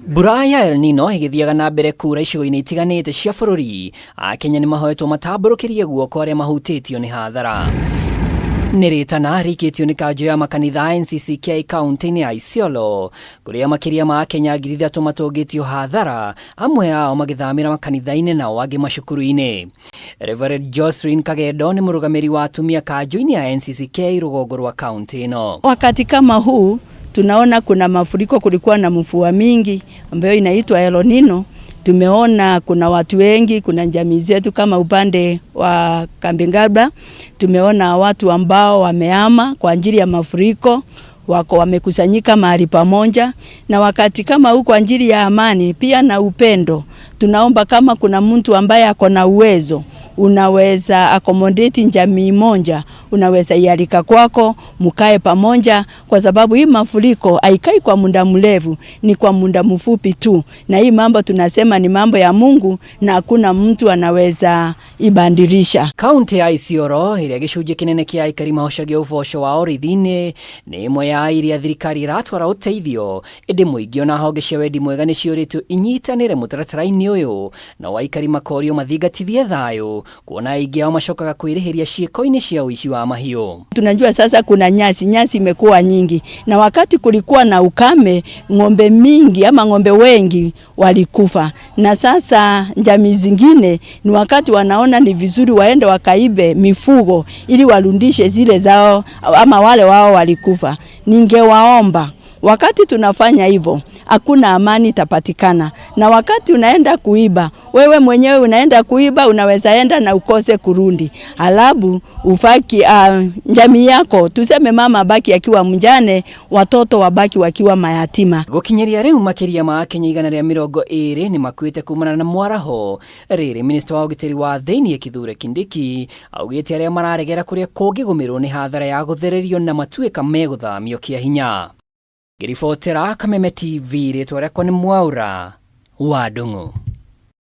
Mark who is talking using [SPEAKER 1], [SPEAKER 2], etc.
[SPEAKER 1] Mbura ya El Nino ĩgĩthiaga na mbere kuura icigo-inĩ itiganĩte cia bũrũri, Akenya nĩ mahoetwo matambũrũkĩrie guoko arĩa mahutĩtio nĩ hathara. Nĩ rĩtana rĩikĩtio nĩ kanjũ ya makanitha NCCK kaunti-inĩ ya Isiolo kũrĩa makĩria ma Akenya 3,000 matũngĩtio hathara, amwe ao magĩthamĩra makanitha-inĩ nao angĩ macukuru-inĩ. Reverend Jocelyn Kagendo nĩ mũrũgamĩri wa atumia kanjũ-inĩ ya NCCK rũgongo rwa kaunti ĩno.
[SPEAKER 2] Wakati kama huu tunaona kuna mafuriko, kulikuwa na mvua mingi ambayo inaitwa El Nino. Tumeona kuna watu wengi, kuna jamii zetu kama upande wa Kambingaba, tumeona watu ambao wamehama kwa ajili ya mafuriko wako wamekusanyika mahali pamoja, na wakati kama huu kwa ajili ya amani pia na upendo, tunaomba kama kuna mtu ambaye ako na uwezo unaweza accommodate jamii moja, unaweza ialika kwako mkae pamoja, kwa sababu hii mafuriko haikai kwa muda mrefu, ni kwa muda mfupi tu, na hii mambo tunasema ni mambo ya Mungu na hakuna mtu anaweza ibadilisha.
[SPEAKER 1] Kaunti ya Isiolo ĩrĩa gĩcunjĩ kĩnene kĩa aikari mahocagia ũboco wao ũrĩithi-inĩ nĩ ĩmwe ya iria thirikari ĩratwara ũteithio, ĩndĩ mũingĩ ona honge cia wendi mwega nĩ ciũrĩtio inyitanĩre mũtaratara-inĩ ũyũ, nao aikari makorio mathingatithie thayũ kuona aingĩ ao macokaga kwĩrĩhĩria ciĩko-inĩ cia ũici wa mahiũ.
[SPEAKER 2] Tunajua sasa kuna nyasi, nyasi imekuwa nyingi, na wakati kulikuwa na ukame, ng'ombe mingi ama ng'ombe wengi walikufa, na sasa jamii zingine ni wakati wanaona ni vizuri waende wakaibe mifugo ili warudishe zile zao ama wale wao walikufa. Ningewaomba wakati tunafanya hivyo hakuna amani itapatikana, na wakati unaenda kuiba, wewe mwenyewe unaenda kuiba, unaweza enda na ukose kurudi, halafu ufaki jamii yako, tuseme mama abaki akiwa mjane, watoto wabaki wakiwa mayatima.
[SPEAKER 1] Gũkinyĩria rĩu makĩria ma Akenya 120 nĩ makuĩte kumana na mwaraho. Rĩrĩ minista wa ũgitĩri wa thĩinĩ Kithure Kindiki augĩte arĩa mararegera kũrĩa kũngĩgũmĩrwo nĩ hathara ya gũthererio na matuĩka megũthamio kĩa hinya. Ngĩribotera Kameme TV, rĩtwa rĩakwa nĩ Mwaura wa Ndung'u.